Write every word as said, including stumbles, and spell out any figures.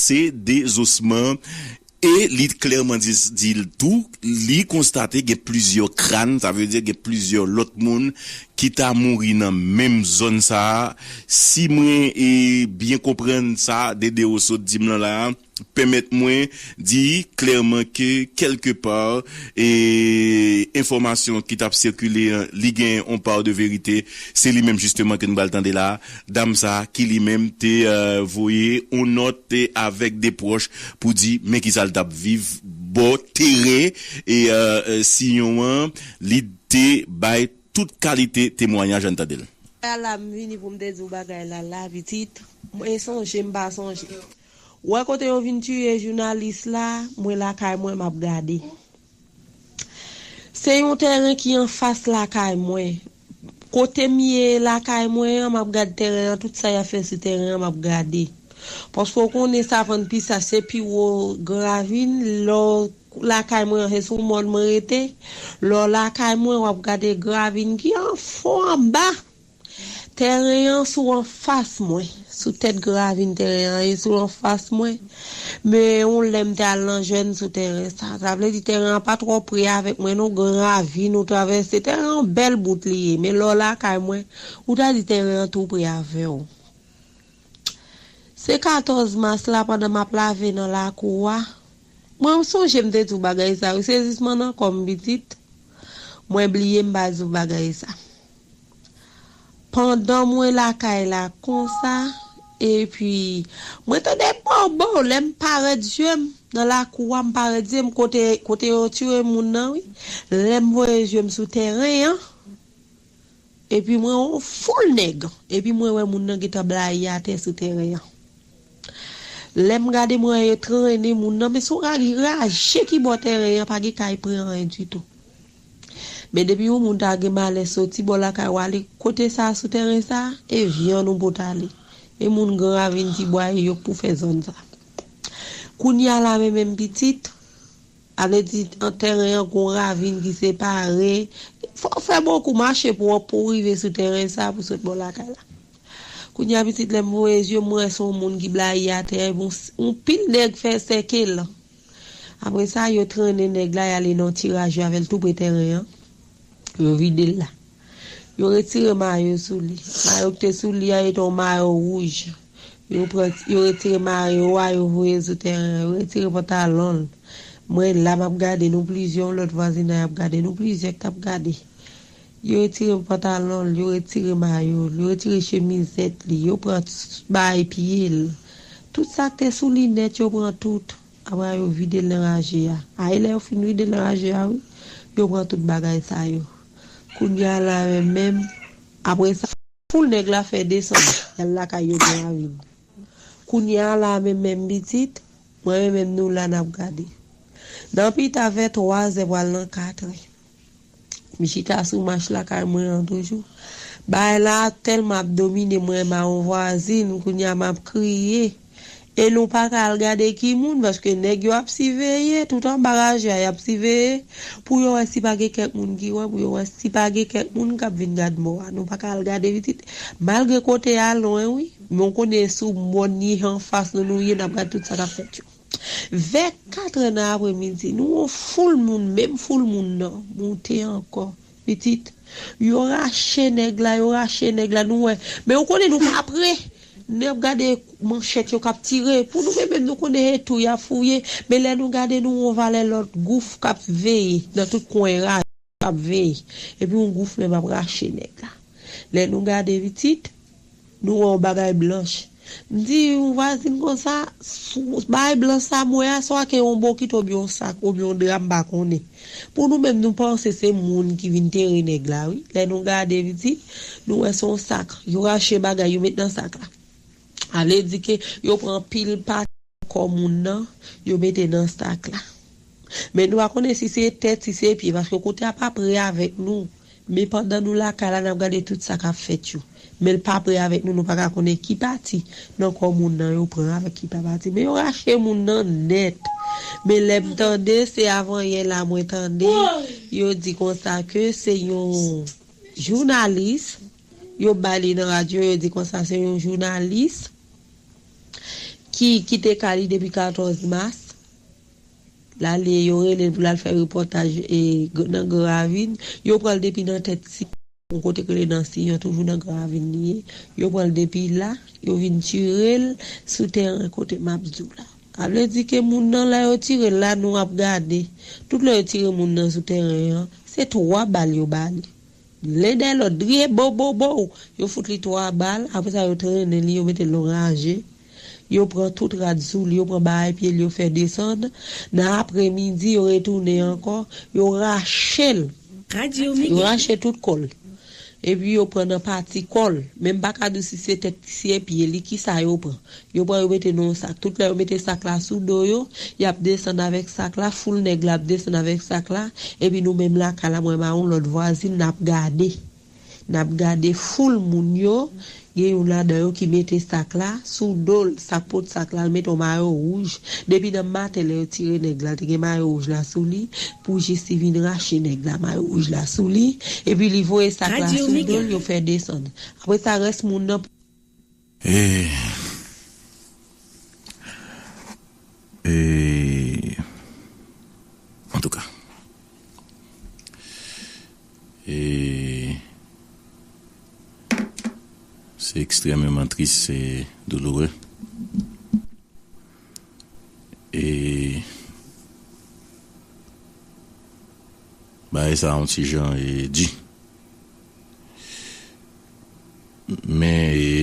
konstate dezosman. E li klèman di, di l tou, li konstate gen plizyè kràn, sa vle di gen plizyè lòt moun ki ta mouri nan menm zòn sa a. Si mwen e byen konprann sa Dedeo sot di m lan la a, pèmèt mwen di klèman ke kèlkepa e enfòmasyon ki t ap sikile an, li gen yon pa de verite. Se li menm jisteman ke nou pral tande la a. Dam sa a ki li menm te voye yon nòt avèk de pwòch pou di men kisa l t ap viv bò teren e Siyon an, li te bay tout kalite temwayaj. Ann tande l. Ala m vini pou m te di w bagay la la pitit. Mwen sonje m pa sonje. Wè kote yo vin tiye jounalis la, mwen lakay mwen m ap gade. Se yon tèren ki anfas lakay mwen. Kote m ye lakay mwen an, m ap gad tèren an, tout sa y ap fè sou tèren an, m ap gade. Paske w konnen Savann Pisach se pi wo Gran Ravin, lè w lakay mwen an, se sou mòn mwen rete. Lè w lakay mwen, w ap gade Gran Ravin ki anfon anba. Tèren an sou anfas mwen, sou tèt Gran Ravin tèren an ye sou anfas mwen. Men yon lè m te al nan jèn sou tèren sa. Sa vle di tèren an pa twò pre avèk mwen non, Gran Ravin ou travèse. Tèren an bèl bout li ye, men lè w lakay mwen, ou ta di tèren an tou pre avè w. Se katòz mas la pandan m ap lave nan lakou a. Mwen sonje m te di w bagay sa wi, sezisman nan kò m pitit. Mwen bliye m pa di w bagay sa. Pandan mwen lakay la konsa, epi mwen tande bobo, lè m parèt zye m nan lakou a, m parèt zye m kote, kote yo tiye moun nan wi. Lè m voye zye m sou tèren an, epi mwen wè yon foul nèg, epi mwen wè moun nan gentan blayi atè sou tèren an. Lè m gade mwen wè yo trennen moun nan, men se yon ra-, raje ki bò tèren an, pa gen kay pran anyen ditou. Men depi yon moun ta gen malè soti bò lakay ou ale kote sa a sou tèren sa a, e vyann ou pot ale. E moun Gran Ravin Tibwa e yo k pou fè zòn sa a. Kounye a la men menm pitit, sa vle di an tèren an gon ravin ki separe. Fò w fè bokou mache pou w, pou w rive sou tèren sa a pou sot bò lakay la. Kounye a pitit lè m voye zye m wè se yon moun ki blayi atè a, epi yon, yon pil nèg fè sèke l. Apre sa, yo trennen nèg la, y ale nan yon ti raje avè l tou pre tèren an. Yo vide l la. Yo retire mayo sou li. Mayo ki te sou li a, yo te yon mayo wouj. Yo pran, yo retire mayo a, yo voye l sou tèren an. Yo retire pantalon l. Mwen la, m ap gade nou plizyè, yon lòt vwazinay ap gade nou plizyè k t ap gade. Yo retire pantalon l, yo retire mayo l, yo retire chemizèt li, yo pran s-, bay pye l. Tout sa k te sou li nèt, yo pran tout. Apre a, yo vide l nan raje a. A, e lè yo fin vide l nan raje a, wi, yo pran tout bagay sa yo. Kounye a la, men menm, apre sa, foul nèg la fè desann, y al lakay yo nan ravin. Kounye a la, men menm pitit, mwen men menm nou la n ap gade. Nan pita vè twazè pral nan katrè. M chita sou mach lakay mwen an toujou. Bagay la tèlman ap domine mwen, m a yon vwazin, kounye a m ap kriye. E nou pa ka al gade ki moun, paske nèg yo ap siveye, tout anba raje a, y ap siveye, pou yo wè si pa gen kèk moun ki wè, pou yo wè si pa gen kèk moun k ap vin gad mò a. Nou pa ka al gade pitit. Malgre kote a lwen, wi, men w konnen sou mòn li anfas nou, nou ye, n ap gad tout sa k ap fèt yo. Vè katrè nan apremidi, nou wè yon foul moun, menm foul moun nan, moute ankò. Pitit, yo rache nèg la, yo rache nèg la, nou wè. Men ou konnen nou pa pre. N ap gade manchèt yo k ap tire. Pou nou menm, menm nou konnen e tou y ap fouye. Men lè nou gade, nou wè yon valè lòt gouf k ap veye nan tout kwen raje k ap veye. Epi yon gouf menm ap rache nèg la. Lè nou gade pitit, nou wè yon bagay blanch. M di yon vwazin konsa, sou, bagay blanch sa m wè a, swa ke yon bokit oubyen yon sak, oubyen yon dra, m pa konnen. Pou nou menm, nou panse se moun ki vin tere nèg la, wi. Lè nou gade pitit, nou wè se yon sak. Yo rache bagay, yo met nan sak la. Sa vle di ke yo pran pil pati nan kò moun nan, yo mete nan sak la. Men nou pa konnen si se tèt, si se pye, paske kote a pa pre avèk nou. Men pandan nou lakay la, n ap gade tout sa k ap fèt yo. Men l pa pre avèk nou, nou pa ka konnen ki pati nan kò moun nan yo pran avèk ki pa pati. Men yo rache moun nan nèt. Men lè m tande, se avanyè la mwen tande, yo di konsa ke se yon jounalis, yo bay li nan radyo, yo di konsa se yon jounalis ki kite kay li depi katòz mas, l ale, yo rele l pou l al fè repòtaj e, nan Gran Ravin, yo pran l depi nan tèt Siyon, yon kote k rele nan Siyon, toujou nan Gran Ravin li ye. Yo pran l depi la, yo vin tire l sou tèren kote m ap di w la. Sa vle di ke moun nan, lè yo tire l la, nou ap gade. Tout lè yo tire moun nan sou tèren an, se twa bal yo ba li. Len dèyè lòt, driye bo, bo, bo. Yo fout li twa bal, apre sa yo trennen li, yo mete l nan raje. Yo pran tout rad sou li, yo pran bagay pye li, yo fè desann. Nan apremidi, yo retounen ankò, yo rache l. Yo rache tout kò l. Epi yo pran nan pati kò l. Men m pa ka di w si se tèt, si se pye li, kisa yo pran. Yo pran, yo mete nan yon sak. Tout lè yo mete sak la sou do yo, y ap desann avèk sak la, foul nèg la ap desann avèk sak la, epi nou menm lakay la, mwen, m a yon lòt vwazin, n ap gade. N ap gade foul moun yo, gen youn ladan yo ki mete sak la sou do l, sak pot sak la, l mete yon mayo wouj. Depi nan maten, lè yo tire nèg la, te gen mayo wouj la sou li, pou jis li vin rache nèg la, mayo wouj la sou li, epi li voye sak la sou do l, yo fè desann. Apre sa, rès moun nan. E, e, antouka, e, se ekstrèmeman tris, se douloure. E bagay sa yon ti jan e di. Men e,